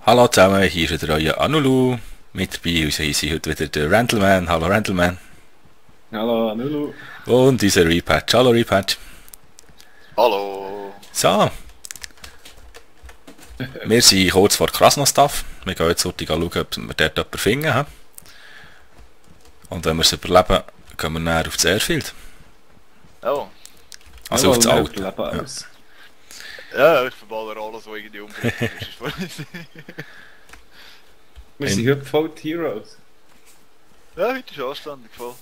Hallo zusammen, hier ist wieder euer Anulu. Mit dabei uns sind heute wieder der Randleman. Hallo Randleman. Hallo, Nulu. Und unser Repatch. Hallo Repatch. Hallo. So, wir sind kurz vor Krasnostav. Wir gehen jetzt heute schauen, ob wir dort jemanden finden. He? Und wenn wir es überleben, gehen wir näher auf das Airfield. Oh. Also auf das Auto. Ja. Ja. Ja, ich verballer alles, was irgendwie umgebracht ist. Wir sind heute voll die Heroes. Ja, heute ist anständig voll.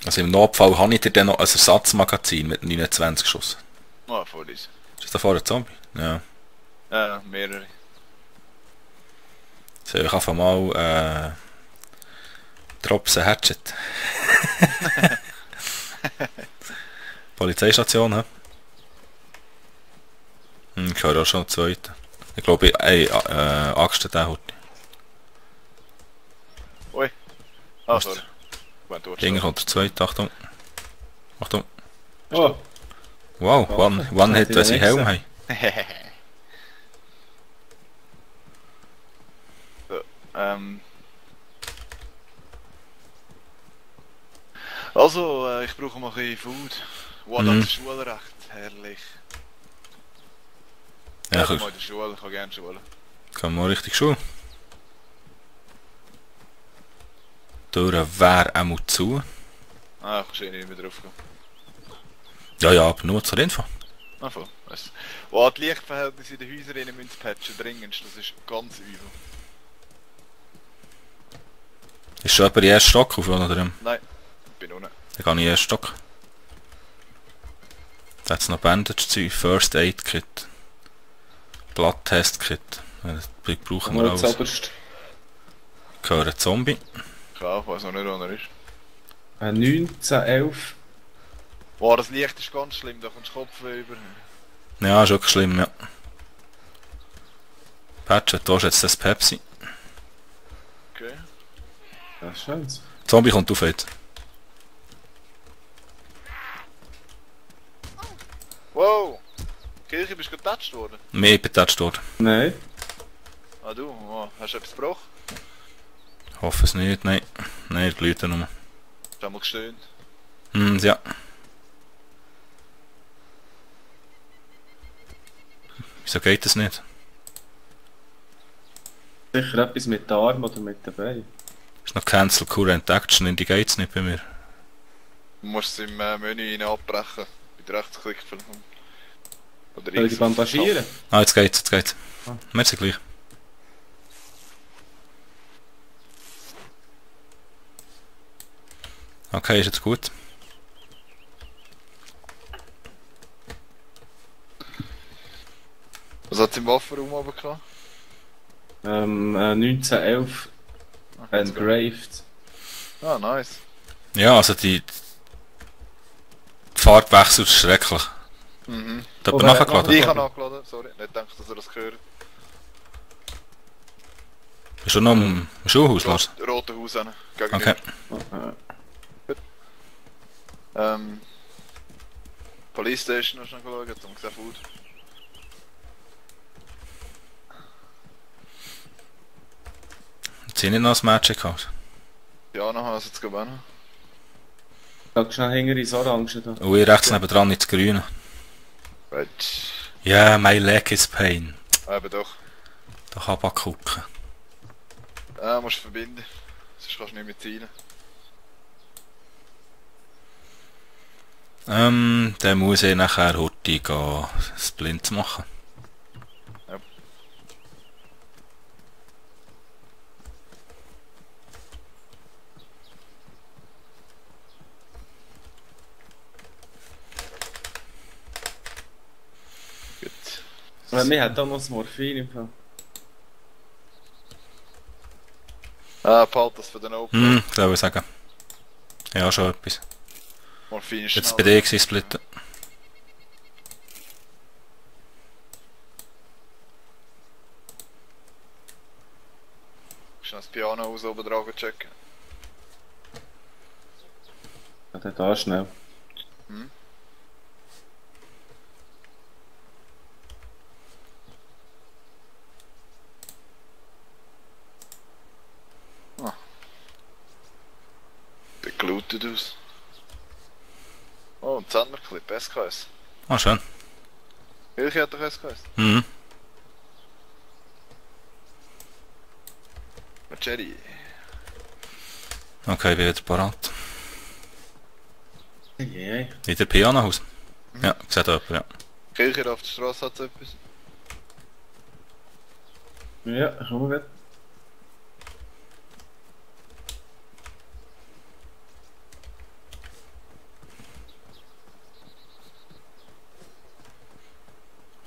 Also im Notfall habe ich dir dann noch ein Ersatzmagazin mit 29 Schuss. Ah, voll ist. Ist das da vorne ein Zombie? Ja. Ja, mehrere. So, ich einfach mal Drops a Hatchet. Polizeistation, hä? Ich höre auch schon einen zweiten. Ich glaube, Axt hat den heute. Ui. Ah, sorry. Wenn du Dinger kommt der zweite, Achtung. Achtung. Oh, Wow, one hit, wenn sie Helm haben. So, also, ich brauche mal ein bisschen Food. Wow, das ist Schulrecht. Herrlich. Ja, Ich gut. mal in der Schule, ich kann gerne Schule. Kann man richtig Schule. Durch wer auch mal zu. Ah, ich kann nicht mehr drauf gehen. Ja, ja, aber nur zur Info. Ah, voll. Weißt du. Wow, die Lichtverhältnisse in den Häusern müssen patchen, dringendst. Das ist ganz übel. Ist schon jemand in den ersten Stock auf oder? Dann Nein, ich bin unten. gehe ich in den ersten Stock. Da hat es noch Bandage-Zeug, First Aid Kit. Blood Test Kit. Das brauchen wir nur alles. zuoberst. Ich höre einen Zombie. Ich auch, weiß noch nicht, wo er ist. 1911. Wow, das Licht ist ganz schlimm, da kommst du Kopfweh über. Ja, ist wirklich schlimm, ja. Patchet, da ist jetzt das Pepsi. Okay. Das ist schön's. Zombie kommt auf jetzt. Wow! Kirche, bist du getatscht worden? Mehr betatscht dort. Nein. Ah du, oh, hast du etwas gebrochen? Hoffe es nicht, nein. Nein, er glüht nur. Hast du einmal gestöhnt? Ja. Wieso geht das nicht? Sicher etwas mit den Armen oder mit den Beinen. Ist noch Cancel Current Action und die geht's nicht bei mir. Du musst es im Menü rein abbrechen. Mit Rechtsklick von... Oder Soll ich die bandagieren? Ah, jetzt geht's, jetzt geht's. Ah. Merci gleich. Okay, ist jetzt gut. Was hat es im Waffenraum runtergelassen? 1911. Engraved. Ah, nice. Ja, also die Farbwechsel ist schrecklich. Mhm. Da Oh, hat man nachgeladen. Ich habe nachgeladen, sorry. Nicht gedacht, dass er das gehört. Bist du noch im Schulhaus, Lars? Rote Haus hin. Okay. Police Station hast du noch geschaut und gesehen Food. Jetzt sind nicht noch ein Magic gehabt. Ja, noch hast du jetzt gewonnen. Sag schnell hinter ins Orange da. Und ich rechts nebendran ins Grüne. Right. Ja, my leg is pain. Eben doch. Da kann man gucken. Musst du verbinden. Sonst kannst du nicht mehr zielen. Dann muss ich nachher heute gehen, Splints machen. Ja. Gut. Wir haben da noch das Morphin im Fall. Behalt das für den Open. Glaube ich sagen. Ja, schon etwas. Morphin ist Jetzt bei schneller. dir gewesen, splitten. Kannst du noch das Piano aus oben drauf checken? Ja, dann da schnell. lootet aus. Oh, ein Zentnerclip, SKS. Ah, schön. Welche hat doch SKS? Mhm. Cherry. Okay, ich bin wieder parat. Yeah. Wieder Pianohaus. Ja, sieht jemand, ja. Kirche auf der Straße hat etwas. Ja, komm mal.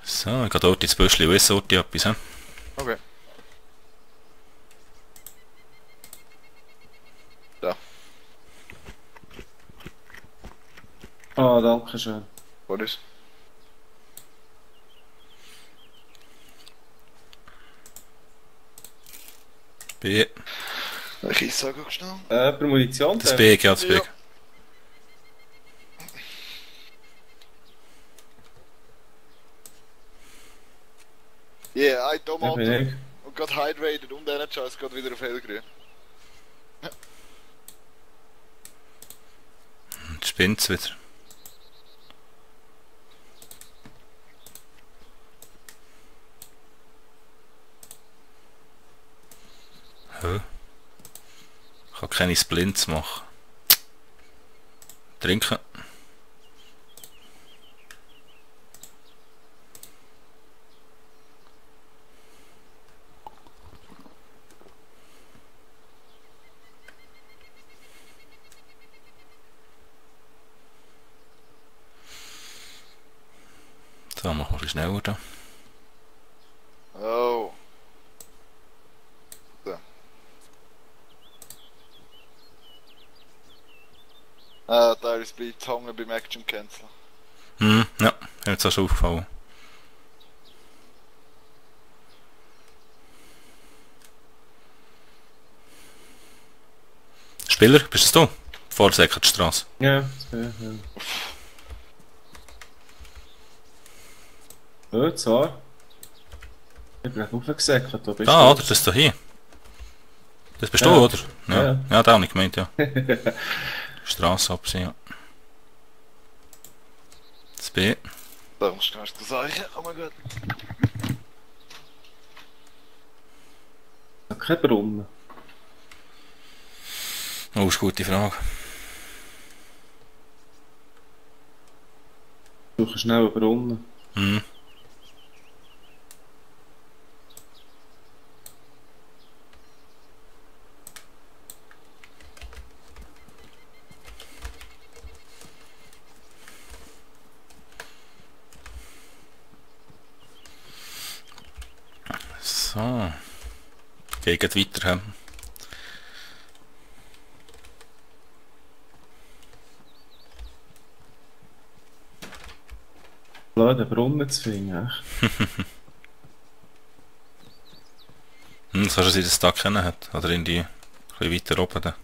So, ich gehe dort ins Büschli und esse dort etwas. He? Okay. Da, Ah, danke schön. wo ist? B. Ich sag auch schnell. Per Munition? Das B, ja, das B. Ja. Yeah, ein Ja, Tomato. bin ich. Und gerade hydrated und der Scheiß geht wieder auf hellgrün. Jetzt spinnt's wieder. Hä? Ich kann keine Splints machen. Trinken. So, machen wir ein bisschen schneller da. Oh. So. Ah, Darius bleibt hängen beim Action Cancel. Mhm, ja, mir jetzt auch schon aufgefallen. Spieler, bist du? Vor der Straße. Ja, das bin ich, ja. Ja, zwar. Ich bin gerade aufgesäckelt, wo bist Ah, du? oder? Das ist da hier. Das bist Ja. du, oder? Ja, Ja. ja da habe ich gemeint, ja. Straße absehen, ja. Das B. Da musst du erst sagen, oh mein Gott. Kein Brunnen. Oh, ist eine gute Frage. Ich suche schnell einen Brunnen. Mhm. So. Geht weiter. He? Blöden Brunnen zu finden, echt. Das kannst du sein, dass es da kennen hat. Oder in die ein bisschen weiter oben. Da.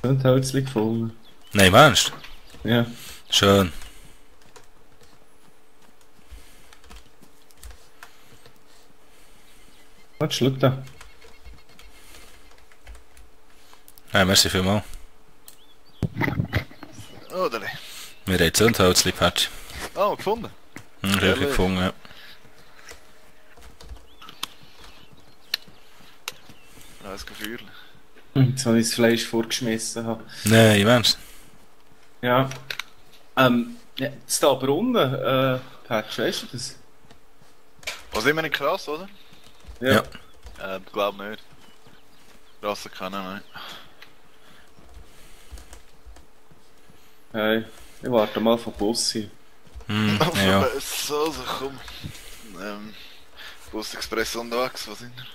So ein Hölzchen gefunden. Nein, meinst du? Ja. Schön. Warte, schau da. Nein, merci vielmals. Oder? Wir haben Zündhölzchen, Patch. Oh, gefunden. Wirklich gefunden, ja. Das Gefühl. Jetzt habe ich das Fleisch vorgeschmissen. Habe. Nein, meinst Ja. Ja, jetzt da Brunnen, Patch, weißt du das? Was immer nicht krass, oder? du? Ja. Glaub nicht. Krasse kennen, nein. Hey, ich warte mal vom Bus hier. Hm, ja. So, also komm. Bus Express unterwegs, was sind wir?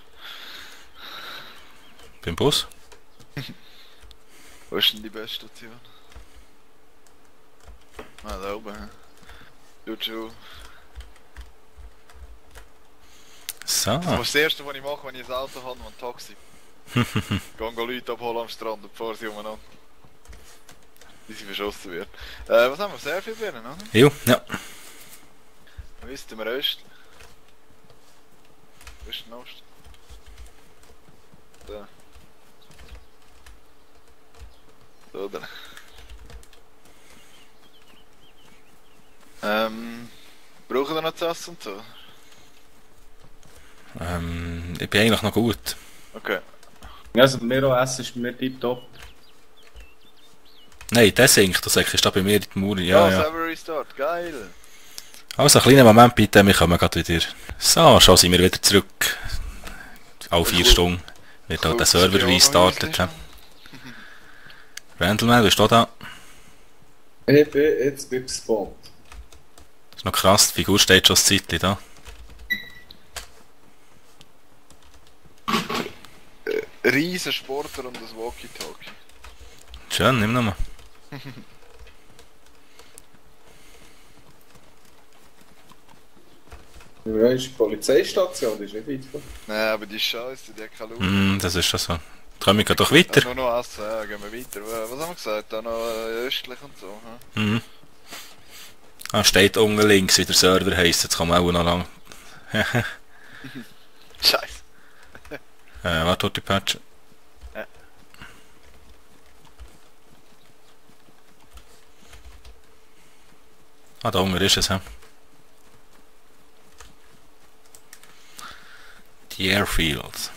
Beim Bus? Wo ist denn die beste Station? Ah, da oben, hä? Juju. So. Das ist das erste, was ich mache, wenn ich ein Auto habe und ein Taxi. Gehen Leute abholen am Strand, bevor sie umeinander. Wie sie verschossen wird. Was haben wir? Sehr viel Birnen, oder? Jo, ja. Müssten wir Öst. Osten, Ost. Da. So, oder? Brauchen wir noch das Essen und so? Ich bin eigentlich noch gut. Okay. Ja, also mir auch essen ist mir tipptopp. Nein, der sinkt, das ist da bei mir in die Mauer. Ja, ja. Server Restart, geil! Also, einen kleinen Moment bitte, wir kommen gerade wieder. So, schon sind wir wieder zurück. Alle 4 Stunden wird auch der Server restartet. Randleman, bist du da? Ich bin jetzt beim Spot. Das ist noch krass, die Figur steht schon ein Zeitchen da. Riesen Sportler und das Walkie-Talkie. Schön, nimm nochmal. Ja, ist die Polizeistation, die ist nicht weit von. Nein, aber die Scheiße, die hat keine Luft. Das ist schon so. Kommen wir doch weiter. Nur noch essen, ja, gehen wir weiter. Was haben wir gesagt? Da noch östlich und so. Mhm. Ah, steht unten links, wie der Server heisst, jetzt kann man auch noch lang. Scheiße. Warte, die Patch. Ja. Ah, da unten ist es, hä? Die Airfields.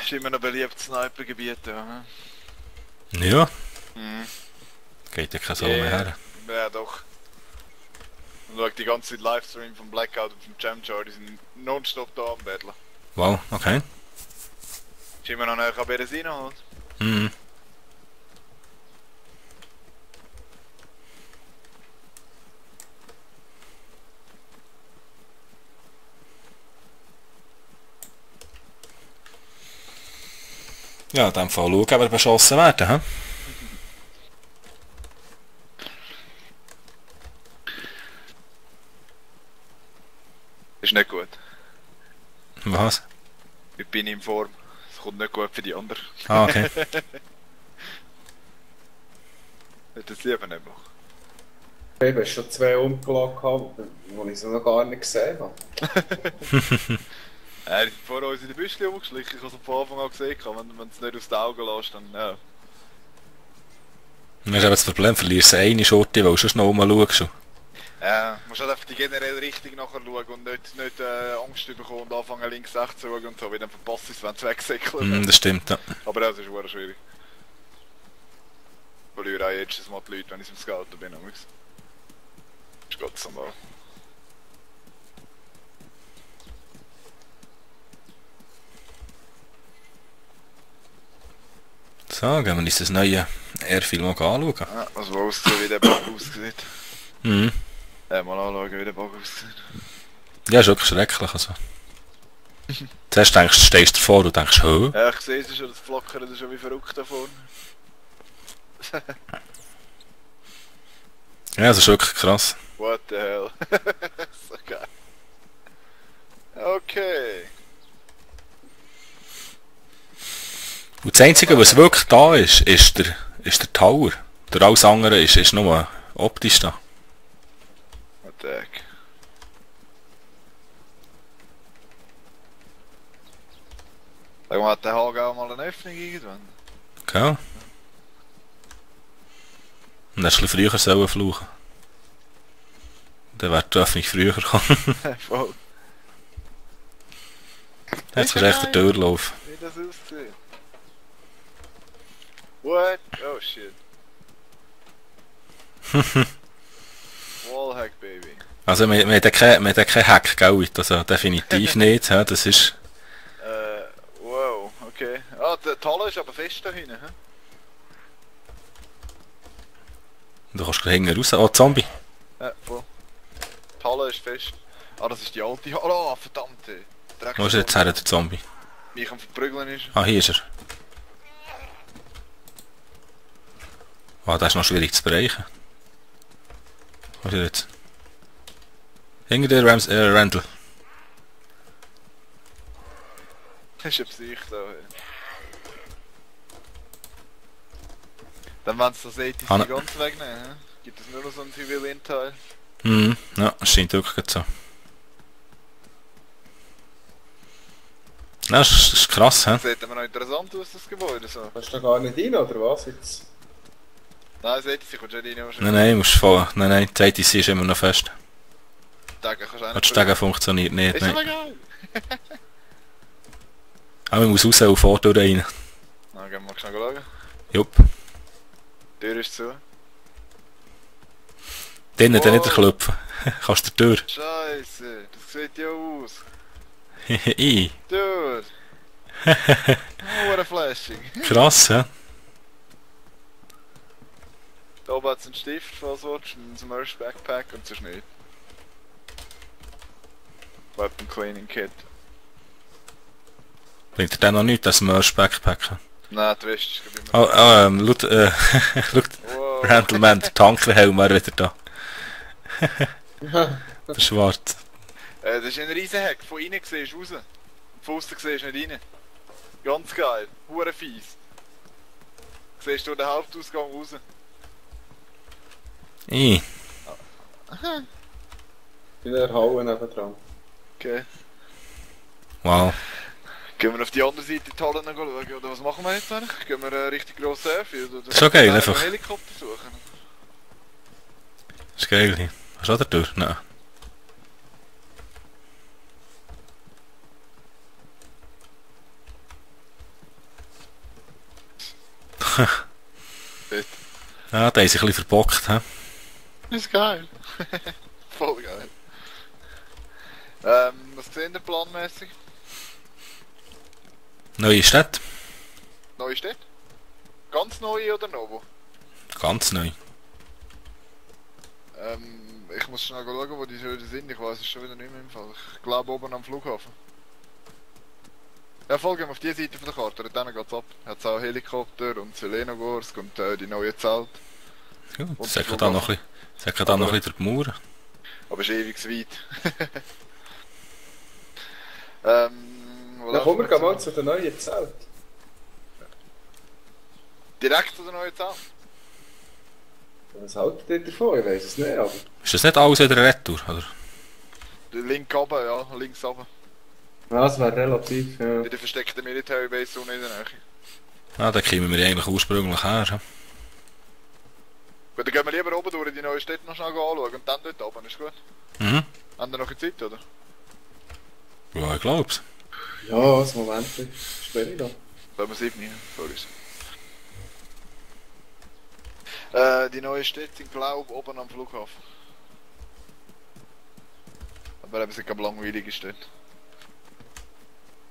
Ist immer noch beliebtes Snipergebiet, ja. Ja, Mhm. geht ja kein Sau mehr her. Ja, doch. Und schau die ganze Zeit Livestream vom Blackout und vom Jamjar, die sind nonstop da am Battlen. Wow, okay. Ist immer noch näher an Beresina halt. Mhm. Ja, in dem Fall schauen, ob wir beschossen werden, hä? Ist nicht gut. Was? Ich bin in Form. Es kommt nicht gut für die anderen. Ah, okay. Ich das lieber nicht machen. Ich habe schon 2 umgelegt, die ich so noch gar nicht gesehen habe. Die sind vor uns in die Büschchen rumgeschlichen. Ich habe es von Anfang an gesehen. Wenn du es nicht aus den Augen lässt, dann ja. Das ist eben das Problem, verlierst du eine Schotte, weil du sonst noch rumschaust. Ja, du musst halt einfach die generelle Richtung nachher schauen und nicht Angst bekommen und anfangen links, rechts zu schauen und so, weil dann verpasst es, wenn es wegsäckeln. Das stimmt, ja. Aber das ist wirklich schwierig. Ich verliere auch jetzt mal die Leute, wenn ich im Scouten bin. Ist Gott sei Dank. So, gehen wir uns das neue Airfield mal anschauen. Ja, also aussieht, wie der Bug aussieht. Mhm. Mal anschauen, wie der Bug aussieht. Ja, ist wirklich schrecklich. Also. Zuerst denkst du, stehst davor und denkst, hä? Ja, ich sehe es schon, das Flackern ist schon wie verrückt davon. Ja, das ist wirklich krass. What the hell? So geil. Okay. Und das Einzige, was wirklich da ist, ist der Tower. Der alles andere ist nur optisch da. What the heck? Sag mal, hat der Hag auch mal eine Öffnung irgendwann? Okay. Und dann hast du ein bisschen früher sollen fluchen. Dann wäre die Öffnung früher gekommen. Voll. Jetzt kannst du echt den Durchlauf. Wie das aussieht. What? Oh shit. Wallhack, baby. Also wir haben keinen Hack, gell? Also definitiv nicht. Ja, das ist... Wow, okay. Ah, der Talle ist aber fest da hinten, hä? Du kannst gleich hinten raus. Oh, Zombie. Ja, voll. Talle ist fest. Ah, das ist die alte. Ah, verdammte. Wo ist jetzt her, der Zombie? Mich am Verprügeln ist. Ah, hier ist er. Ah, das ist noch schwierig zu bereichen. Wo ist er jetzt? Hinter der Randall. Das ist ein Psych da. Dann wenn es das ATC Hanna. ganz wegnehmen, hä? Gibt es nur noch so einen Civilian-Teil? Mhm, ja, das scheint wirklich so. Ja, das ist krass, hä? Das sieht aber noch interessant aus, das Gebäude so. Kannst du da gar nicht rein, oder was jetzt? Nein, das ATC kommst du nicht rein. Nein, nein, musst voll. Nein, nein, die ITC ist immer noch fest. Stegen kannst du auch Das nicht. Stegen funktioniert nicht, Ist nein. aber geil! Aber man muss raus und vor die Tür rein. Na, gehen wir mal schnell schauen. Jupp. Die Tür ist zu. Drinnen dann nicht Wow. klopfen. Kannst du die Tür. Scheiße, das sieht ja aus. I. Dude! Oh, what a flashing. Krass, hä? Da oben hat es einen Stift, falls du willst, ein Smurf Backpack und sonst nicht. Weapon Cleaning Kit. Bringt dir dann noch nichts, das Merch Backpacken? Nein, die Weste ist glaub ich immer... Oh, schau, Wow. Randleman, der Tankerhelm wäre wieder da. Der Schwarz. Das ist ein riesen Heck, von innen siehst du raus. Von außen siehst du nicht rein. Ganz geil, hure fies. Siehst du den Hauptausgang raus. I. In der Halle nebendran. Okay. Wow. Gehen wir auf die andere Seite die Halle noch schauen, oder was machen wir jetzt eigentlich? Gehen wir richtig grossen Airfield? Oder Ist okay, gehen wir einfach. einen Helikopter suchen? Das ist geil. Hast du auch da durch? Nein. Dort. Ja, der ist sich ein bisschen verbockt, hä? Ist geil. Voll geil. Was sehen wir planmäßig? Neue Stadt. Neue Städte? Ganz neue oder Novo? Ganz neu. Ich muss schnell schauen, wo die Schilder sind. Ich weiß es schon wieder nicht mehr im Fall. Ich glaube oben am Flughafen. Ja, folgen wir auf die Seite von der Karte. Dort geht's ab. Hat's auch Helikopter und Selenogorsk und die neue Zelt. Gut, Und säckelt da noch ein bisschen durch die Mauer. Aber ist ewig weit. Wo Dann kommen laufen wir jetzt? mal zu der neuen Zelt. Direkt zu der neuen Zelt? Was haltet ihr davon? Ich weiss es nicht, aber... Ist das nicht alles wieder Retour, oder? Link oben, ja, links oben. Ja, es wäre relativ... Ja. In der versteckten Military Base unten in der Nähe. Ja, da kommen wir eigentlich ursprünglich her. Hä? Gut, dann gehen wir lieber oben durch die neue Städte noch schnell anschauen und dann dort oben, ist gut? Mhm. Haben wir noch eine Zeit, oder? Ja, ich glaub's. Ja, das Moment ist schwierig da. Wenn wir 7, sorry. Die neue Städte sind, glaube ich, oben am Flughafen. Aber eben sind keine langweilige Städte.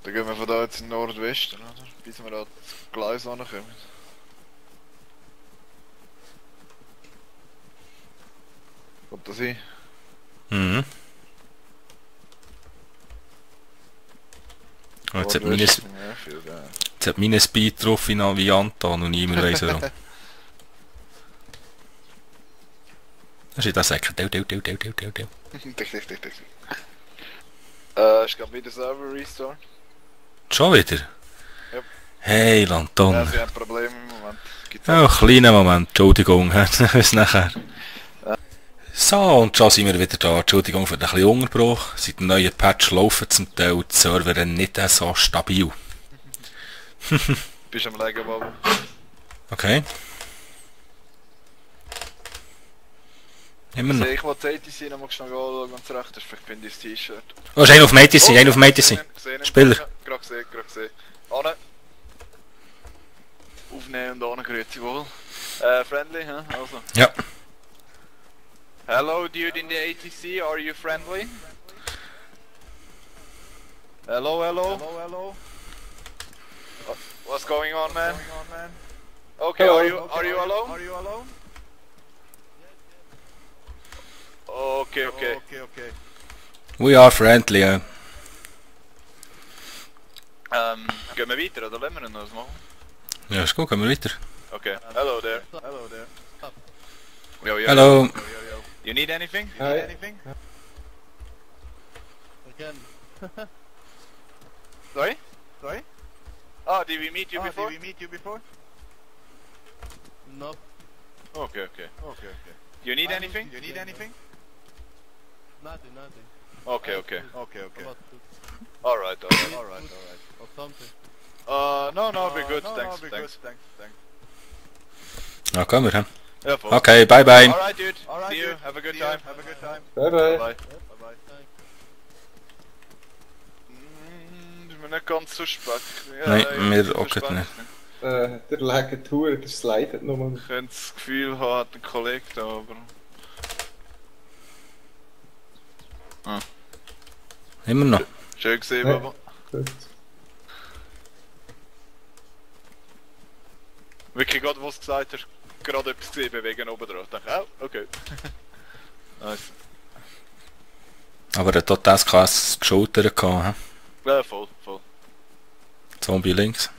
Dann gehen wir von da jetzt in den Nordwesten, oder? Bis wir da das Gleis ankommen. Kommt das hin? Mhm. Und jetzt hat meine, Nordwesten, ja, viel, ja. jetzt hat meine Speed getroffen wie Anton und niemand weiss warum. Das ist das Säckchen. Dick. Ist gerade wieder Server Restore. Schon wieder? Ja. Hey, Ja, Anton. sie haben Probleme im Moment. Gibt's Ja, kleiner Moment, Entschuldigung, bis nachher. So, und schon sind wir wieder da. Entschuldigung für den kleinen Unterbruch. Seit dem neuen Patch laufen zum Teil die Server nicht so stabil. Bist am Legen, Bob? Okay. Immer noch. Sehe ich, wo die ATC noch mal schnell anschauen, wenn es recht ist. Vielleicht finde ich das T-Shirt. Oh, ist einer auf dem ATC, einer auf dem ATC. Spieler. Gerade gesehen. Anne. Aufnehmen und Anne, grüezi wohl. Friendly, hä? Also. Ja. Hello, dude in the ATC, are you friendly? Hello. What's going on, man? Okay, Hello. are you alone? Okay. We are friendly, ja. Gehen wir weiter oder lassen wir noch was machen? Ja, ist gut, gehen wir weiter. Okay. Hello there. Yo. Hallo. You need anything? Hi. Sorry? Ah, did we meet you before? No. Okay. You need anything? Nothing. Okay. About food Alright. or something. No, we're good, thanks. Nou, kom weer, hè. Ja, voll. Oké, bye bye. Alright, dude. See you. Have a good time. Bye bye. Bye. Bye. Ist mir nicht ganz so spät. Nee, mir so auch spät. nicht. Der legt Tour, der slidet nochmal. Ich könnte das Gefühl haben, hat ein Kollege da, aber... Immer noch. Schön gesehen, Ja. Baba. Gut. Wirklich gerade, was du gesagt hast, gerade etwas gesehen, bewegen oben drauf. Ich dachte, oh, okay. Nice. Aber er hat dort das krass geschultert gehabt, hä? Ja, voll. Zombie links.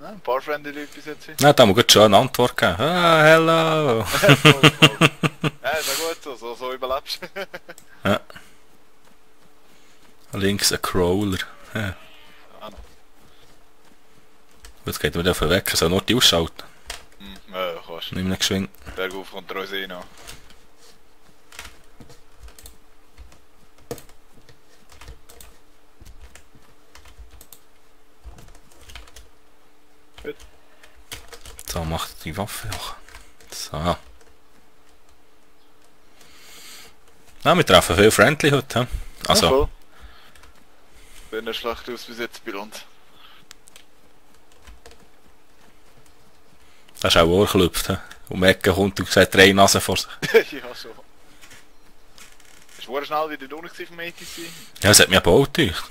Ja, ein paar friendly Leute bis jetzt. Na, da haben wir gut schon eine Antwort gegeben. Ah, hello! Voll. Ja, ist ja gut so überlebst du. Ja. Links ein Crawler. Ja. Jetzt geht mir der weg, so nur die ausschalten. Ja, kannst du. Nimm nicht geschwind. Bergauf kommt der uns eh noch. So, macht die Waffe auch. So. Na, wir treffen viel Friendly heute, hä? Ja, Also, voll. Bin nicht schlecht aus bis jetzt, Bilanz. das ist auch Ohrklüpft, hä? Um die Ecke kommt und sieht 3 Nasen vor sich. Ja, schon. Ist du schnell wieder unten vom ATC? Ja, das hat mich aber auch gedacht.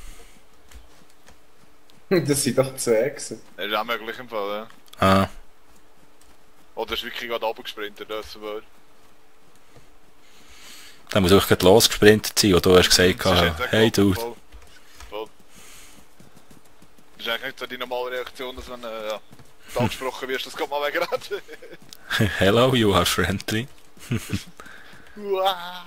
Das sind doch 2 gewesen. Das ist auch möglich im Fall, ja. Ah, Oder ist wirklich gerade runtergesprintet, das war... dann muss ich gerade losgesprintet sein, und du hast gesagt, Das ist jetzt hey echt Dude. voll. Das ist eigentlich nicht so die normale Reaktion, dass wenn ja, du angesprochen wirst, das kommt mal wegrennt. Hello, you are friendly. Uah.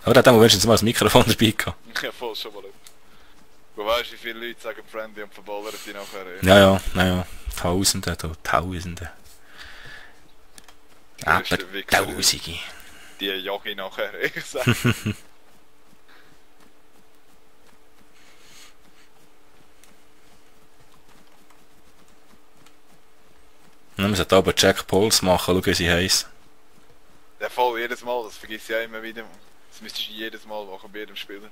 Aber da haben wir wenigstens mal das Mikrofon dabei gehabt. Ja, voll schon mal. Du weißt, wie viele Leute sagen friendly und verballern die nachher. Ja. Tausende, du, Tausende. Aber Größte Wichser. Tausende. Die Jogi nachher, ich sag. Ja, wir sollten aber Jack Pauls machen, schau wie sie heisst. Der voll jedes Mal, das vergisst ich auch immer wieder. Das müsstest du jedes Mal machen bei jedem Spieler.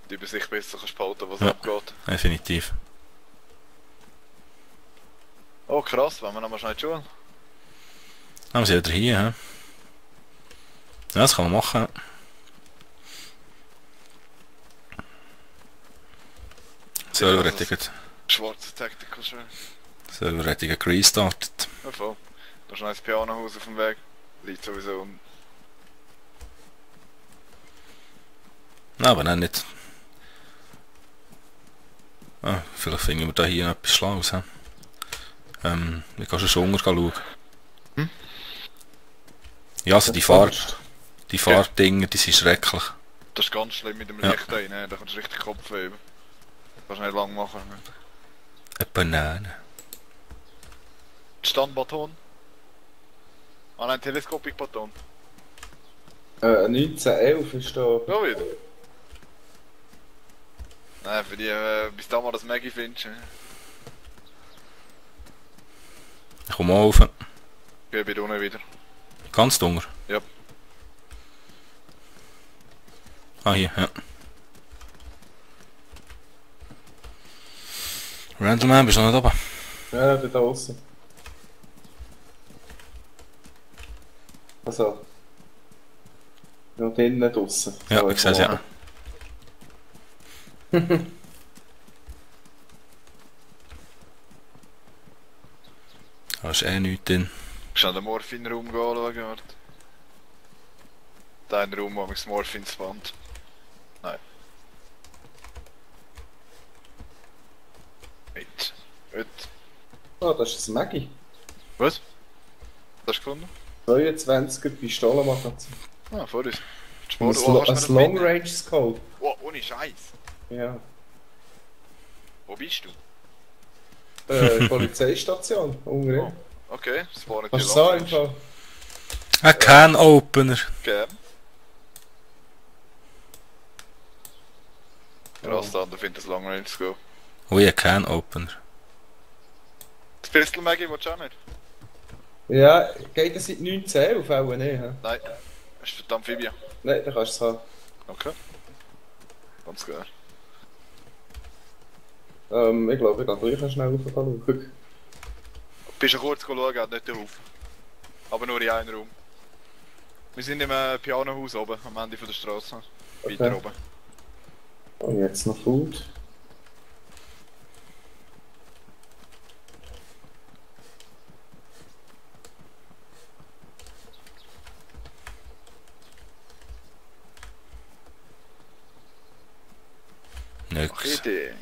Die Übersicht besser kannst behalten, was Ja. abgeht. Definitiv. Oh krass, wenn wir noch mal schnell in die Schule. Dann wir sind wieder hier, hä? Ja, das kann man machen. Server hat gerade Schwarze Tactical schön. Server hat gerade restartet. Ja voll. Da ist noch ein Pianohaus auf dem Weg. Liegt sowieso um. Ja, aber dann nicht. Ah, vielleicht finden wir da hier noch etwas Schlaues, hä? Wie kannst du schon Hunger schauen? Hm? Ja, also die Fahrdinger, die sind schrecklich. Das ist ganz schlimm mit dem Ja. Licht rein, da kannst du richtig Kopf heben. Kannst du nicht lang machen. Eine Banane. Standbaton. Ah nein, Teleskopikbaton. 1911 ist da. Ja wieder. Nein, für die, bis da mal das Maggie findest. Ich komme mal rauf. Ich bin unten wieder. Ganz dunkel. Ja. Ah, hier, ja. Randleman, bist du noch nicht oben? Ja, da draußen. Also. Noch drinnen draussen. Ja, So, ich sehe es ja. Da ist eh nichts drin. Kannst du an den Morphin-Raum anschauen, warte. Da ein Raum, wo mich das Morphin spawnt. Nein. Wait. Oh, das ist ein Maggie. Was? Hast du gefunden? 22er Pistolenmagazin. Ah, vor uns. Ein Long Range Scope. Oh, ohne Scheiß. Ja. Wo bist du? Polizeistation, unten. Okay, das war nicht Kannst du sagen, im Fall? Ein Can-Opener. Gern. Krass, da findet das Long Range Scope. Ui, ein Can-Opener. Das Pistol Maggie willst du auch nicht? Ja, geht das seit 1911 auch nicht? He? Nein. Das ist für die Amphibie. Nein, dann kannst du es haben. Okay. Ganz klar. Ich glaube, ich kann gleich schnell raufschauen. Bist du kurz schauen, hat nicht den Haufen. Aber nur in einem Raum. Wir sind im Pianohaus oben, am Ende von der Straße. Okay. Weiter oben. Und jetzt noch Food. Nix. Idee.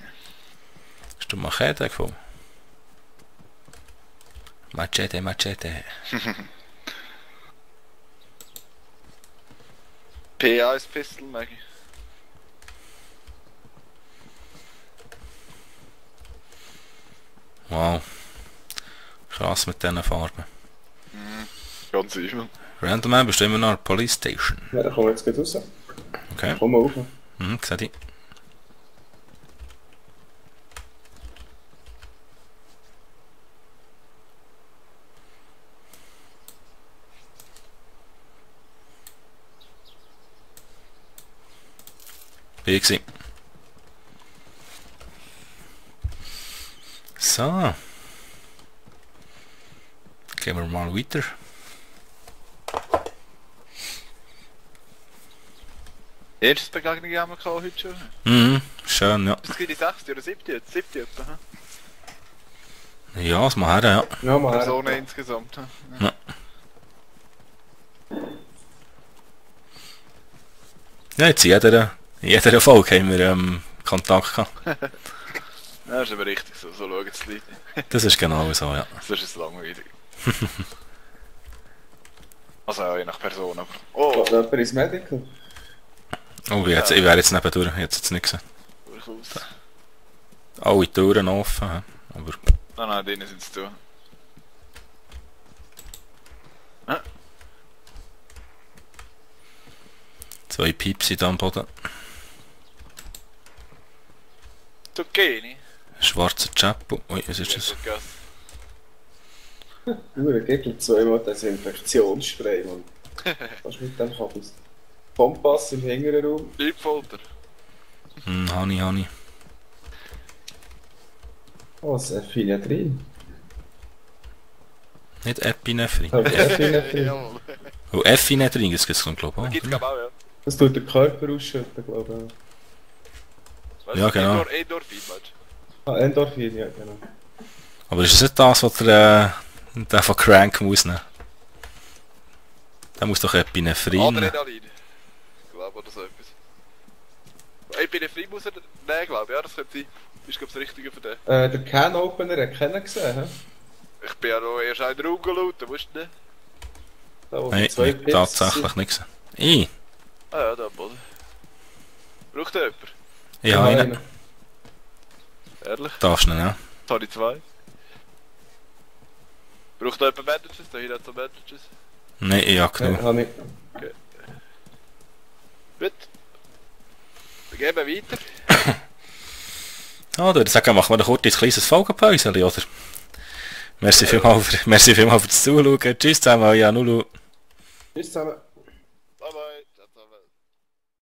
Hast du Machete gefunden? Machete, Machete. PA ist Pistol Maggie. Wow. Krass mit diesen Farben. Ganz übel. Random Man, bist du immer noch an der Police Station? Ja, dann kommen wir jetzt gleich raus. Okay. Komm mal rauf. Sehe ich. Bin ich gewesen. So. Gehen wir mal weiter. Erstes Begegnung haben wir heute schon. Mhm, schön, ja. Das geht die 6. oder 7. jetzt? 7. etwa. Ja, was machen wir, ja. Ja, mal her. Personen insgesamt. Ja. Ja, jetzt in jeder Folge haben wir Kontakt gehabt. Ja, das ist aber richtig so, so schauen die Leute. Das ist genau so, ja. Das ist langweilig. Also auch je nach Person, aber... Oh, Geht jemand ins Medical? Oh, ich wäre jetzt nebendurch, ich hätte es jetzt nicht gesehen. durchaus. Alle Türen offen, ja. Aber Nein, drinnen sind sie zu. zwei Pieps sind am Boden. Zucchini. Schwarzer Chapo. Ui, was ist das? Du, Gegner zweimal das Infektionsspray, Mann. Was mit dem Kabels? Kompass im hinteren Raum. Liebfolter. Honey. Oh, das Epinephrine. Nicht Epinephrine. Aber Epinephrine. Jawohl. Oh, Epinephrine, das gibt's glaube ich auch. Gibt's oder? glaube auch, ja. Das tut den Körper ausschütten, glaube ich. Weißt Ja, du, genau. Endorphin, weißt Ah, Endorphin, ja, genau. Aber ist es nicht das, was der von Crank muss nehmen? Der muss doch du? Epinephrine. Adrenalin. Ich glaube, oder so etwas. Epinephrine muss er nehmen, glaube ich. Ja, das könnte sein. Ist, glaube ich, das Richtige für den. Der Can-Opener hat keinen gesehen, hä? Ich bin ja noch erst einen Raum geschaut, wusstest du nicht? Da, wo Nein, die zwei nicht Pips tatsächlich nicht gesehen. Ich? Ah ja, da am Boden. Braucht jemand? Ich habe einen. Ehrlich? Darfst du nicht, ja? Jetzt habe ich 2. Braucht jemand Bandages? Da hier hat so Bandages. Nein, ich habe Nein, genug. habe ich. Gut. Dann gehen wir weiter. Oder sagen, machen wir noch kurz ein kleines Folgenpäuschen, oder? Merci vielmals für das Zuschauen. Tschüss zusammen, ja, Nulu. Tschüss zusammen.